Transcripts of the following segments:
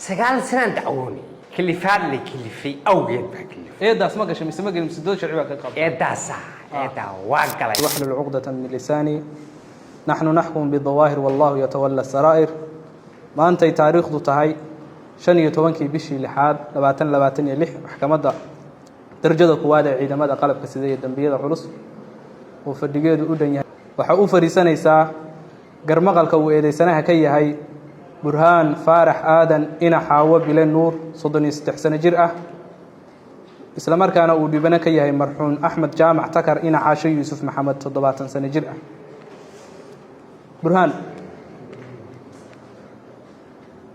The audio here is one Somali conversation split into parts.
9 sanaan dacwoonay. Kalifaad la kalifay awgeed baa kalifay. Eedaas ma gashay mise ma gelin, mise dood sharci baa ka qaba? Eedaasa, eedaa waa galay. واحلل عقدة من لساني. نحن نحكم بالظواهر والله يتولى السرائر. Maantay taariikhdu tahay 15-kii bishii lixaad 2026, maxkamadda darajada koowaad ee ciidamada qalabka sida iyo dembiyada culus oo fadhigeedu u dhan yahay waxaa u fadhiisanaysaa garmaqalka uu eedeysanaha ka yahay Burhaan Faarax Aadan Ina Xaawo Bile Nuur, 33 sano jir ah, isla markaana uu dhibano ka yahay marxuum Axmed Jaamac Takar Ina Caasho Yuusuf Maxamed, 70 sano jir ah. Burhaan,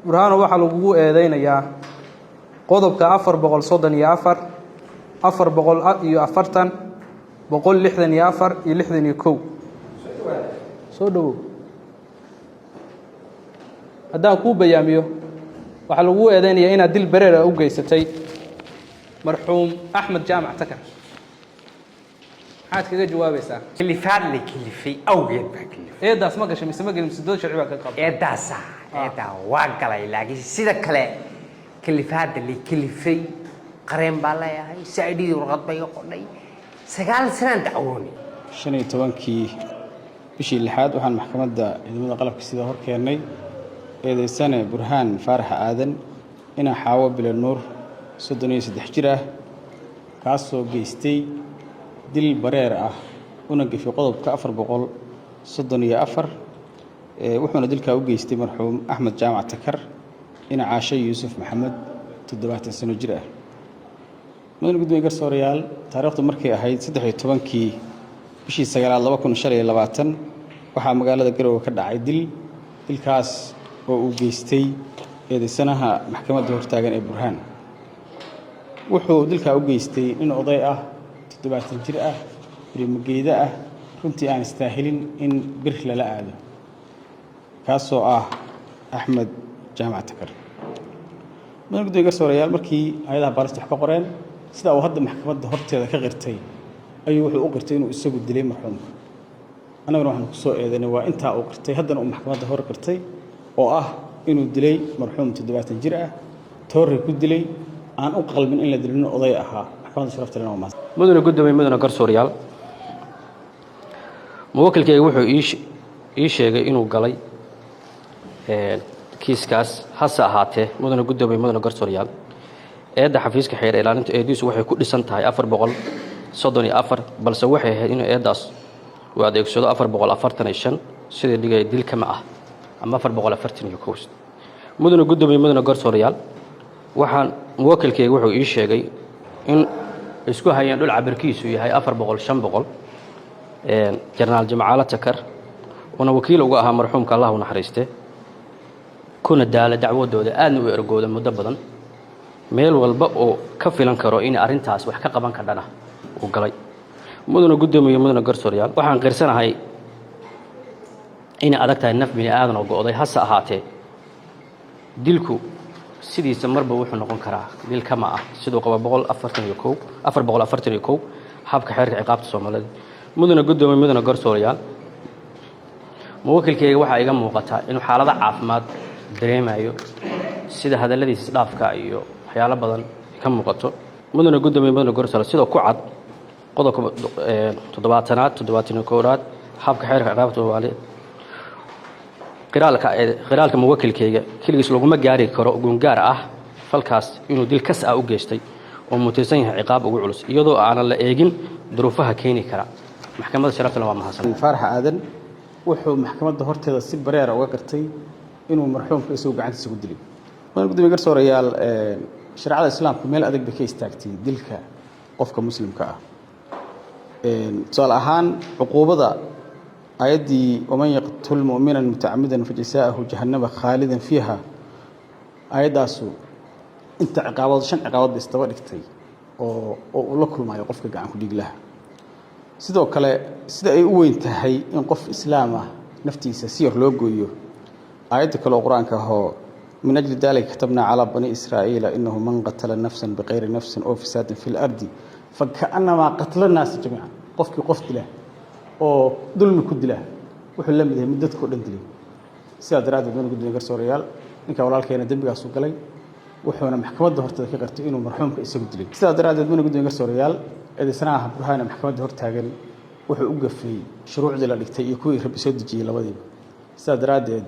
Burhaano, waxaa lagugu eedeynayaa qodobka 434, 440, 164 iyo 61. Soo dhowow. Haddaan kuu bayaamiyo, waxaa lagugu eedeynayaa inaad dil bareera u geysatay marxuum Axmed Jaamac Takar. Maxaad kaga jawaabaysaa? Kalifaad la kalifay awgeed baa kalifay. Eedaas ma gashay mise ma gelin, mise dood sharci baa ka qaba? Eedaasa, eedaa waa galay, laakiin sida kale kalifaadda la kalifay, qareen baa leeyahay, saidhidii warqad bay iga qodhay. 9 sanaan dacwoonay. 15-kii bishii lixaad waxaan maxkamadda ciidamada qalabka sida hor keennay eedeysane Burhaan Faarax Aadan Ina Xaawo Bile Nuur, 33 jir ah, kaasoo geystay dil bareer ah una gefay qodobka 434. Wuxuuna dilkaa u geystay marxuum Axmed Jaamac Takar Ina Caasho Yuusuf Maxamed, 70 sano jir ah. Mudane gudoomiye, garsoorayaal, taariikhdu markay ahayd 13-kii bishii sagaalaad 2025 waxaa magaalada Garowe ka dhacay dil, dilkaas oo uu geystay eedeysanaha maxkamadda hortaagan ee Burhaan. Wuxuu dilkaa u geystay nin oday ah, 70 jir ah, birimageyda ah, runtii aan istaahilin in bir lala aado, kaasoo ah Axmed Jaamac Takar. Mudane gudoomiye, garsoorayaal, markii hay-adaha baarista wax ka qoreen sida uu hadda maxkamadda horteeda ka qirtay ayuu wuxuu u qirtay inuu isagu dilay marxuumka. Annaguna waxaanu ku soo eedaynay waa intaa uu qirtay, haddana uu maxkamadda hor qirtay, oo ah inuu dilay marxuum 70 jir ah, toorey ku dilay, aan u qalmin in la dilo, nin oday ahaa. Maxkamadda sharafta lena waa mahadsan. Mudane gudoomiye, mudane garsooryaal, muwakilkayga wuxuu ii sheegay inuu galay kiiskaas. Hase ahaatee, mudane gudoomiye, mudane garsooryaal, eedda xafiiska xeer ilaalinta eediisu waxay ku dhisan tahay 434, balse waxay ahayd inuu eeddaas uu adeegsado 445, sida dhigaya dil kama ah, ama 441. Mudane gudoomiye, mudane garsooryaal, waxaan muwakilkayga wuxuu ii sheegay in isku hayeen dhul cabirkiisu yahay 400 500, Jenaraal Jimcaalo Takar uuna wakiil uga ahaa marxuumka, Allah u naxariiste, kuna daala dacwadooda, aadna u ergooda muddo badan, meel walba oo ka filan karo in arrintaas wax ka qaban kardhana uu galay. Mudane gudoomiye, mudane garsooryaal, waxaan qirsanahay inay adag tahay naf bini aadan oo go'day. Hase ahaatee, dilku sidiisa marba wuxuu noqon karaa dil kama ah, siduu qaba 141, 441 habka xeerka ciqaabta Soomaalida. Mudane gudoomiye, mudane garsoorayaal, muwakilkayga waxaa iga muuqataa inuu xaalado caafimaad dareemayo, sida hadalladiisa isdhaafka iyo waxyaalo badan ka muuqato. Mudane gudoomiye, mudane garsoorayaal, sidoo ku cad qodobka 70aad, 71aad habka xeerka ciqaabta Soomaaliyeed, qiraalka muwakilkayga keligiis laguma gaari karo gungaar ah falkaas inuu dil kas ah u geystay oo mutaysan yahay ciqaab ugu culus, iyadoo aanan la eegin duruufaha keeni kara. Maxkamadda sharaftana waa mahadsan. Faarax Aadan wuxuu maxkamadda horteeda si bareera uga qirtay inuu marxuumka isagoo gacantiisa ku dilay. Mudane gudoomiye, garsoorayaal, shareecada Islaamku meel adag bay ka istaagtay dilka qofka Muslimka ah. Tusaale ahaan, cuquubada aayaddii "ومن يقتل مؤمنا متعمدا فجزاؤه جهنم خالدا فيها", aayaddaasu inta ciqaabood, shan ciqaabood bay isdaba dhigtay oo uu la kulmayo qofka gacan ku dhiiglaha. Sidoo kale, sida ay u weyn tahay in qof Islaam ah naftiisa si yar loo gooyo, aayadda kale oo Qur-aanka ahoo "من أجل ذلك كتبنا على بني إسرائيل أنه من قتل نفسا بغير نفس أو فساد في الأرض فكأنما قتل الناس جميعا", qofkii qof dila oo dulmi ku dila wuxuu la mid yahay mid dadka oo dhan dilay. Sidaa daraaddeed, mudane gudoomiye, garsoorayaal. Ninka walaalkeena dembigaasu galay, wuxuuna maxkamadda horteeda ka qirtay inuu marxuumka isagu dilay. Sidaa daraaddeed, mudane gudoomiye, garsoorayaal, eedeysanaha Burhaane maxkamadda hortaagan wuxuu u gafay shuruucdii la dhigtay iyo kuwii Rabbi soo dejiyey labadiiba. Sidaa daraaddeed,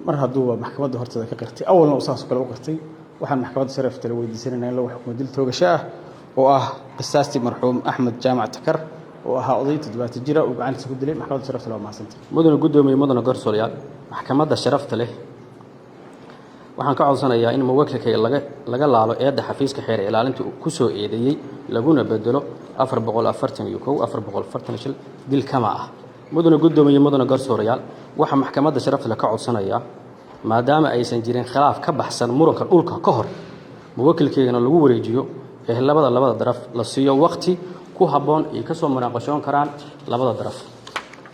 mar hadduuba maxkamadda horteeda ka qirtay, awalna uu saasoo kale u qirtay, waxaan maxkamadda sharafta la weydiisanayna in lagu xukumo dil toogasho ah, oo ah qisaastii marxuum Axmed Jaamac Takar, oo ahaa oday 70 jira uu gacantiisa ku dilay. Maxkamadda sharafta waa mahadsantay. Mudane guddoomiye, mudane garsoorayaal, maxkamadda sharafta leh waxaan ka codsanayaa in muwakilkayga laga laalo eedda xafiiska xeer ilaalinta uu ku soo eedeeyey, laguna bedelo 441, 445 dil kama ah. Mudane guddoomiye, mudane garsoorayaal, waxaa maxkamadda sharafta leh ka codsanayaa, maadaama aysan jirin khilaaf ka baxsan muranka dhulka ka hor, muwakilkaygana lagu wareejiyo ehelada labada daraf, la siiyo waqti ku habboon ay ka soo munaaqashoon karaan labada daraf.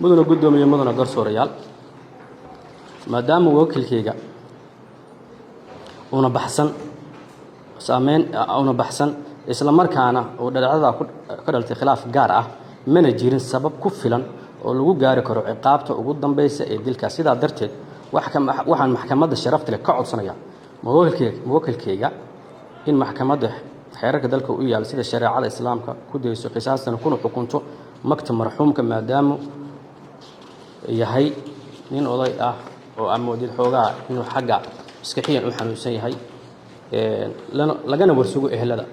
Mudane guddoomiye, mudane garsoorayaal, maadaama muwakilkayga una baxsan saameyn una baxsan, isla markaana uu dhacdada ka dhaltay khilaaf gaar ah, mana jirin sabab ku filan oo lagu gaari karo ciqaabta ugu dambeysa ee dilkaas. Sidaa darteed, waxaan maxkamadda sharafta leh ka codsanayaa muwakilkayga in maxkamadda xeerarka dalka u yaal sida shareecada Islaamka ku dayso qisaastana, kuna xukunto magta marxuumka, maadaama yahay nin oday ah oo amoodid xoogaa inuu xagga maskaxiyan u xanuunsan yahay, lagana warsugo ehelada.